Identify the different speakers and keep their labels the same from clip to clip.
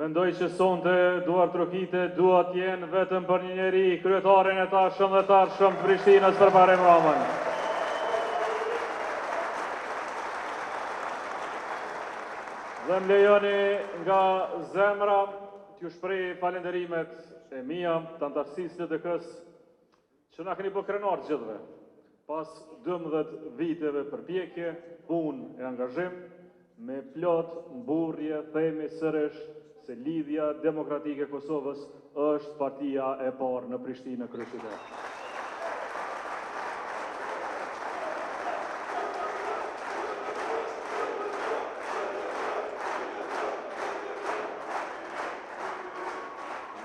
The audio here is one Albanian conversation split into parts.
Speaker 1: Mendoj që sonte duartrokitjet duhet të jenë vetëm për një njeri, kryetarin e tashëm dhe të ardhshëm të Prishtinës Përparim Ramën. Dhe më lejoni nga zemra t'ju shpreh falënderimet e mia të anëtarësisë së LDK-së Që na keni bë krenarë të gjithëve. Pas 12 viteve përpjekje, punë e angazhim, me plot mburrje themi sërish se Lidhja Demokratike e Kosovës është partia e parë në Prishtinë në kryeqytet.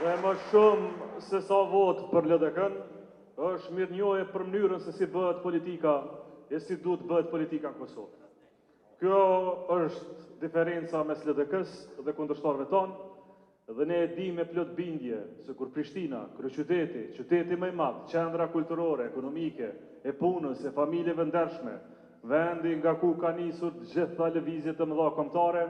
Speaker 1: Dhe më shumë se sa votë për LDK-në, është mirënjohje për mënyrën se si bëhet politika e si duhet të bëhet politika në Kosovë. Kjo është diferenca mes LDK-së dhe kundërshtarëve tanë dhe ne e dimë me plot bindje se kur Prishtina, kryeqyteti, qyteti më i madh, qendra kulturore, ekonomike, e punës, e familjeve ndershme, Vendi nga ku ka nisur të gjitha lëvizjet e mëdha kombëtare,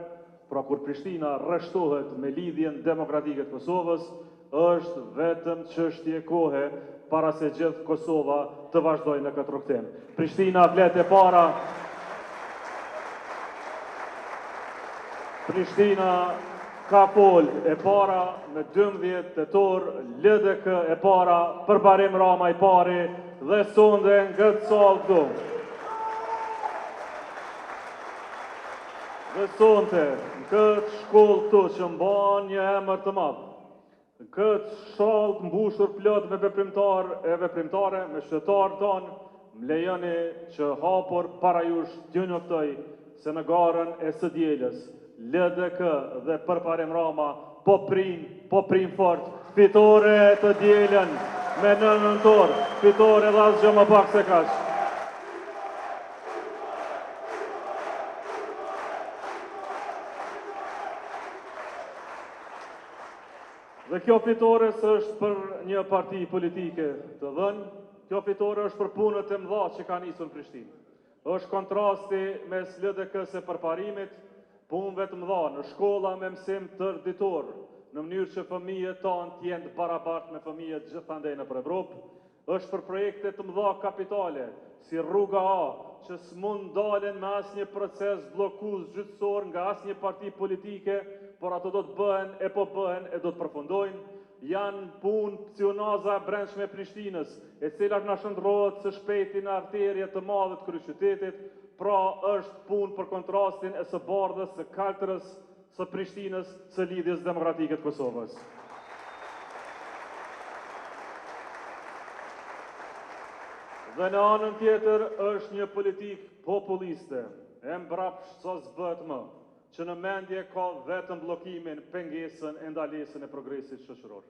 Speaker 1: pra kur Prishtina rreshtohet me Lidhjen Demokratike të Kosovës, është vetëm çështje kohe para se gjithë Kosova të vazhdojë në këtë rrugëtim. Prishtina flet e para. Prishtina ka fol e para me 12 tetor, LDK e para, Përparim Rama i pari, Dhe sonte në këtë sallë këtu. Dhe sonte në këtë shkollë këtu që mban një emër të madh. Në këtë sallë të mbushur plot me veprimtarë e veprimtare, me qytetarë tanë, më lejoni që hapur para jush t'ju njoftoj se në garën e së dielës, LDK dhe Përparim Rama po prin, po prin fort, fitore të dielën me 9 nëntor, fitore dhe asgjë më pak se kaq. Dhe kjo fitore s'është për një parti politike të dhënë, kjo fitore është për punët e mëdha që ka nisur në Prishtinë. Është kontrasti mes LDK-së e Përparimit, punëve të mëdha në shkolla me mësim tërëditor, në mënyrë që fëmijët tanë të jenë të barabartë me fëmijët gjithandej nëpër Evropë, është për projekte të mëdha kapitale, si Rruga A, që s'mund ndalen me asnjë proces bllokues gjyqësor nga asnjë parti politike, por ato do të bëhen e po bëhen e do të përfundojnë, Janë në punë si unaza e brendshme e Prishtinës, e cila na shndërrohet së shpejti në arterie të madhe të kryeqytetit, pra është punë për kontrastin e së bardhës së kaltrës së Prishtinës së Lidhjes Demokratike të Kosovës. Dhe në anën tjetër është një politikë populiste, e mbrapsht sa s'bëhet më. që në mendje ka vetëm bllokimin, pengesën e ndalesën e progresit shoqëror.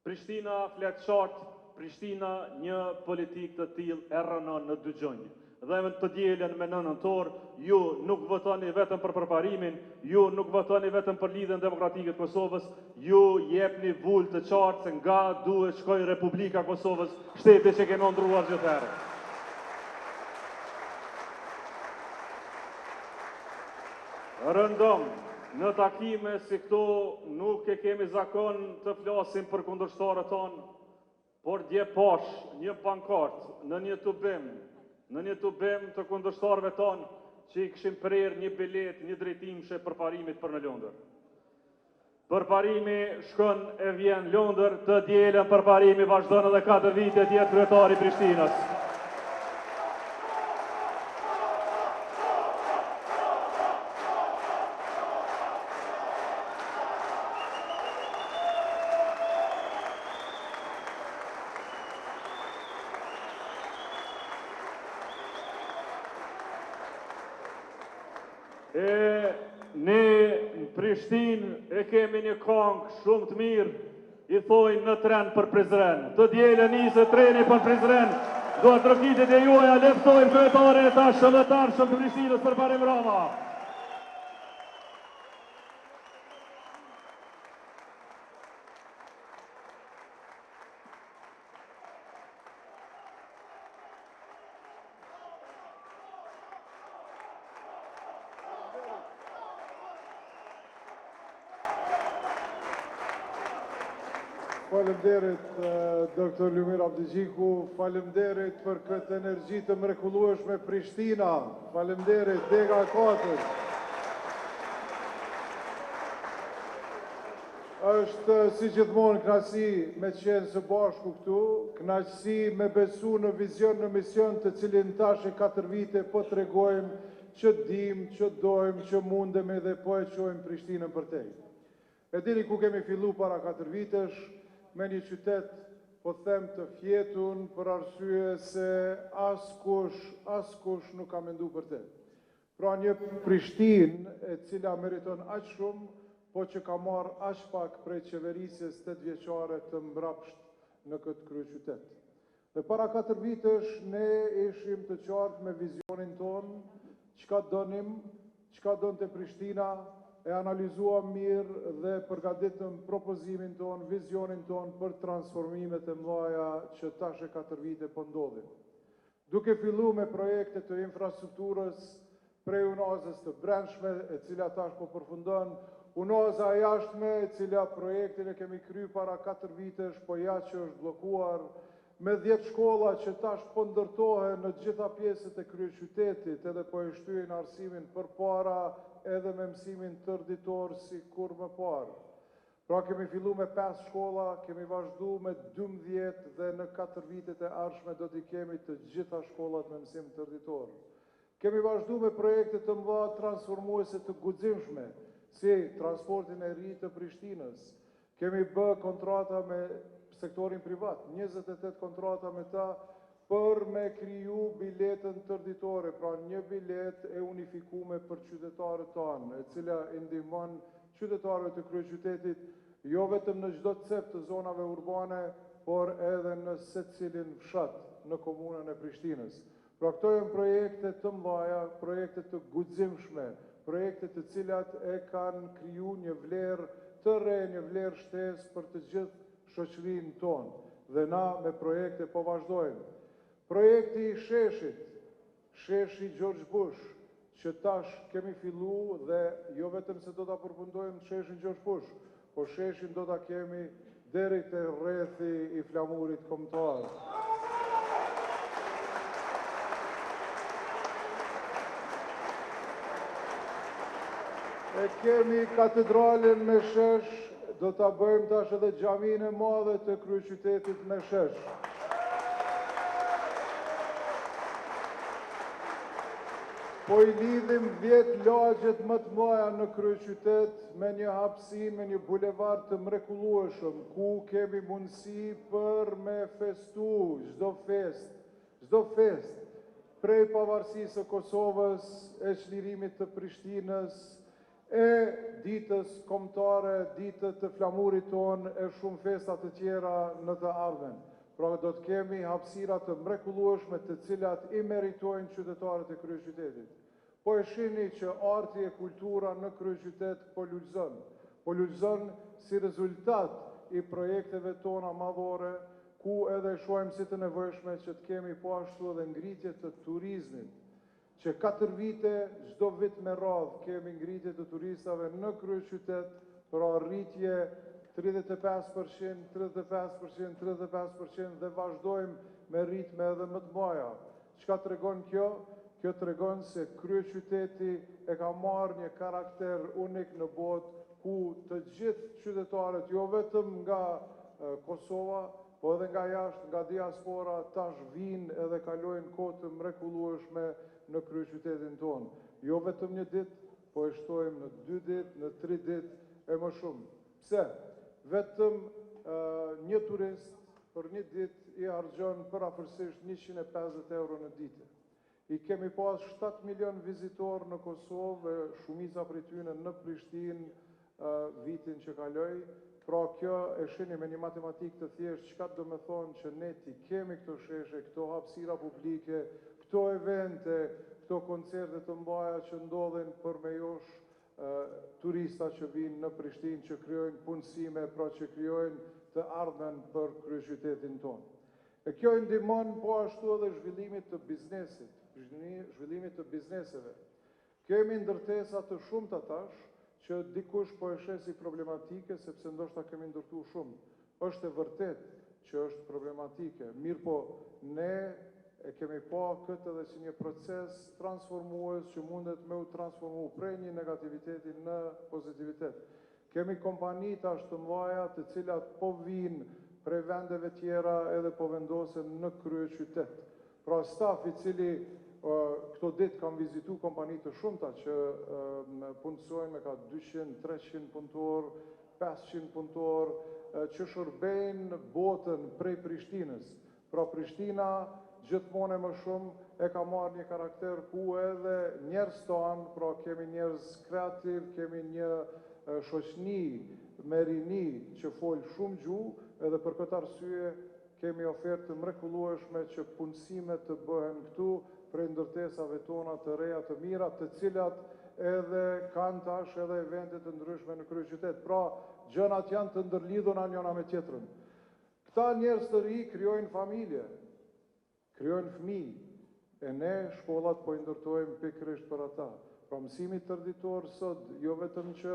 Speaker 1: Prishtina flet qartë, Prishtina një politikë të tillë e rrënon në dy gjunjë. Dhe të dielën me 9 nëntor, ju nuk votoni vetëm për përparimin, ju nuk votoni vetëm për Lidhjen Demokratike të Kosovës, ju jepni vulë të qartë se nga duhet shkojë Republika e Kosovës, shteti që kemi ëndërruar gjithherë. Rëndom, në takime si këto nuk e kemi zakon të flasim për kundërshtarët tanë, por dje pashë një pankartë në një tubim, në një tubim të kundërshtarëve tanë që i kishin prerë një biletë një drejtimshe përparimit për në Londër. Përparimi shkon e vjen Londër, të dielën përparimi vazhdon edhe 4 vite të jetë kryetar i Prishtinës. E ne në Prishtinë e kemi një kangë shumë të mirë, i thojnë në tren për Prizren. Të dielën niset treni për Prizren, duartrokitjet e juaja le ftojmë kryetarin e tashëm dhe të ardhshëm të Prishtinës Përparim Rama.
Speaker 2: Faleminderit Doctor Lumir Abdixhiku, faleminderit për këtë energji të mrekullueshme Prishtina, faleminderit Dega e katërt. Është si gjithmonë kënaqësi me qenë së bashku këtu, kënaqësi me besu në vizion, në mision të cilin tash e 4 vite po tregojmë që dimë, që dojmë, që mundemi dhe po e çojmë Prishtinën përtej. E dini ku kemi fillu para 4 vitesh, me një qytet, po them të fjetun, për arsye se askush, askush nuk ka mendu për te. Pra një Prishtinë e cila meriton aq shumë, po që ka marrë aq pak prej qeverisjes 8-vjeçare të mbrapsht në këtë kryeqytet. Dhe para 4 vitesh ne ishim të qartë me vizionin tonë, çka donim, çka donte Prishtina, e analizuam mirë dhe përgatitëm propozimin tonë, vizionin tonë për transformimet e mëdha që tash e 4 vite po ndodhin. Duke fillu me projekte të infrastrukturës prej unazës të brendshme, e cila tash po përfundon, unaza e jashtme, e cila projektin e kemi kry para 4 vitesh, po ja që është bllokuar, me 10 shkolla që tash po ndërtohen në gjitha pjesët e kryeqytetit, edhe po e shtyjnë arsimin përpara edhe me mësimin tërditor si kur më parë. Pra kemi fillu me 5 shkolla, kemi vazhdu me 12 dhe në 4 vitet e ardhshme do t'i kemi të gjitha shkollat me mësim tërditor. Kemi vazhdu me projekte të mëdha transformuese të guximshme, si transportin e ri të Prishtinës. Kemi bë kontrata me sektorin privat, 28 kontrata me ta për me kriju biletën tërditore, pra një bilet e unifikume për qytetarët tanë, e cila i ndihmon qytetarëve të kryeqytetit jo vetëm në çdo cep të zonave urbane, por edhe në secilin fshat në komunën e Prishtinës. Pra këto janë projekte të mëdha, projekte të guximshme, projekte të cilat e kanë kriju një vlerë të re, një vlerë shtesë për të gjithë shoqërinë tonë. Dhe na me projekte po vazhdojmë. Projekti i sheshit, sheshi George Bush, që tash kemi fillu dhe jo vetëm se do ta përfundojmë sheshin George Bush, po sheshin do ta kemi deri te rrethi i flamurit kombëtar. E kemi katedralen me shesh, do ta bëjmë tash edhe xhaminë e madhe të kryeqytetit me shesh. Po i lidhim 10 lagjet më të mëdha në kryeqytet me një hapësinë, me një bulevard të mrekullueshëm, ku kemi mundësi për me festu çdo festë, çdo festë, prej pavarësisë së Kosovës, e çlirimit të Prishtinës, e ditës kombëtare, ditët të flamurit tonë e shumë festa të tjera në të ardhmen. Pra do të kemi hapësira të mrekullueshme të cilat i meritojnë qytetarët e kryeqytetit. Po e shihni që arti e kultura në kryeqytet po lulëzon. Po lulëzon si rezultat i projekteve tona madhore, ku edhe e shohim si të nevojshme që të kemi po ashtu edhe ngritje të turizmit. Që 4 vite, çdo vit me radhë, kemi ngritje të turistave në kryeqytet, pra rritje 35%, 35%, 35% dhe vazhdojmë me ritme edhe më të mëdha. Çka tregon kjo? Kjo tregon se kryeqyteti e ka marrë një karakter unik në botë, ku të gjithë qytetarët, jo vetëm nga Kosova, po edhe nga jashtë, nga diaspora, tash vinë edhe kalojnë kohë të mrekullueshme në kryeqytetin tonë. Jo vetëm një ditë, po e shtojmë në 2 ditë, në 3 ditë e më shumë. Pse? Vetëm një turist për një ditë i harxhon përafërsisht 150 euro në ditë. I kemi pas 7 milion vizitor në Kosovë, shumica prej tyre në Prishtinë vitin që kaloi. Pra kjo e shihni me një matematikë të thjeshtë, çka do me thonë që ne t'i kemi këto sheshe, këto hapësira publike, këto evente, këto koncerte të mëdha që ndodhin për me josh turista që vinë në Prishtinë, që krijojnë punësime, pra që krijojnë të ardhmen për kryeqytetin tonë. E kjo i ndihmon po ashtu edhe zhvillimit të biznesit, zhvillimit të bizneseve. Kemi ndërtesa të shumta tash, që dikush po e sheh si problematike, sepse ndoshta kemi ndërtu shumë. Është e vërtetë që është problematike, mirëpo ne e kemi pa këtë edhe si një proces transformues që mundet me u transformu prej një negativiteti në pozitivitet. Kemi kompani tash të mdhaja të cilat po vijnë prej vendeve tjera edhe po vendosen në kryeqytet. Pra staf i cili këto ditë kam vizitu kompani të shumta që punësojnë me ka 200, 300 punëtor, 500 punëtor, që shërbejnë botën prej Prishtinës. Pra Prishtina gjithmonë e më shumë e ka marrë një karakter ku edhe njerëz tanë, pra kemi njerëz kreativ, kemi një shoqni me rini që fol shumë gjuhë, edhe për këtë arsye kemi ofertë të mrekullueshme që punësimet të bëhen këtu prej ndërtesave tona të reja të mira, të cilat edhe kanë tash edhe evente të ndryshme në kryeqytet. Pra, gjërat janë të ndërlidhura njëra me tjetrën. Këta njerëz të ri krijojnë familje, krijojnë fëmijë, e ne shkollat po i ndërtojmë pikërisht për ata. Pra mësimi tërëditor sot jo vetëm që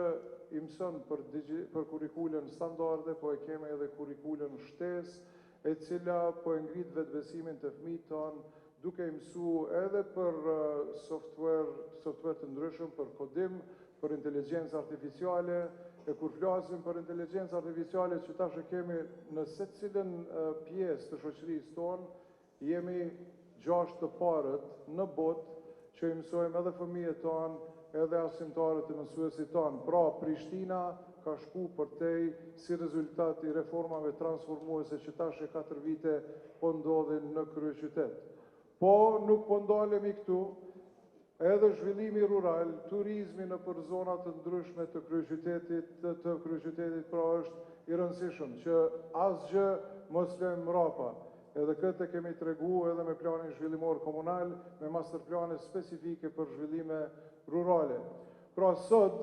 Speaker 2: i mëson për, për kurrikulën standarde, po e kemi edhe kurrikulën shtesë, e cila po e ngrit vetbesimin të fëmijët tanë, duke i mësu edhe për software, software të ndryshëm, për kodim, për inteligjencë artificiale, e kur flasim për inteligjencë artificiale që tash e kemi në secilën pjesë të shoqërisë tonë, jemi gjashtë të parët në botë që i mësojmë edhe fëmijët tanë, edhe arsimtarët e mësuesit tanë. Pra, Prishtina ka shku përtej si rezultat i reformave transformuese që tash e 4 vite po ndodhin në kryeqytet. Po nuk po ndalemi këtu, edhe zhvillimi rural, turizmi nëpër zona të ndryshme të kryeqytetit, të, të kryeqytetit pra është i rëndësishëm që asgjë mos lëmë mrapa. Edhe këtë e kemi tregu edhe me planin zhvillimor komunal, me master plane specifike për zhvillime rurale. Pra sot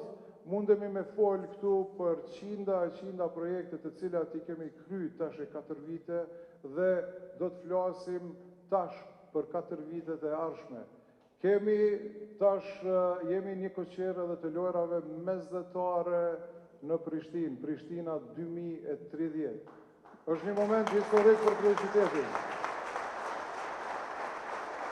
Speaker 2: mundemi me fol këtu për qinda e qinda projekte të cilat i kemi kry tash e 4 vite dhe do të flasim tash për 4 vitet e ardhshme. Kemi tash, jemi një koqerë edhe të lojrave mesdhetare në Prishtinë, Prishtina 2030. Është një moment historik për kryeqytetin.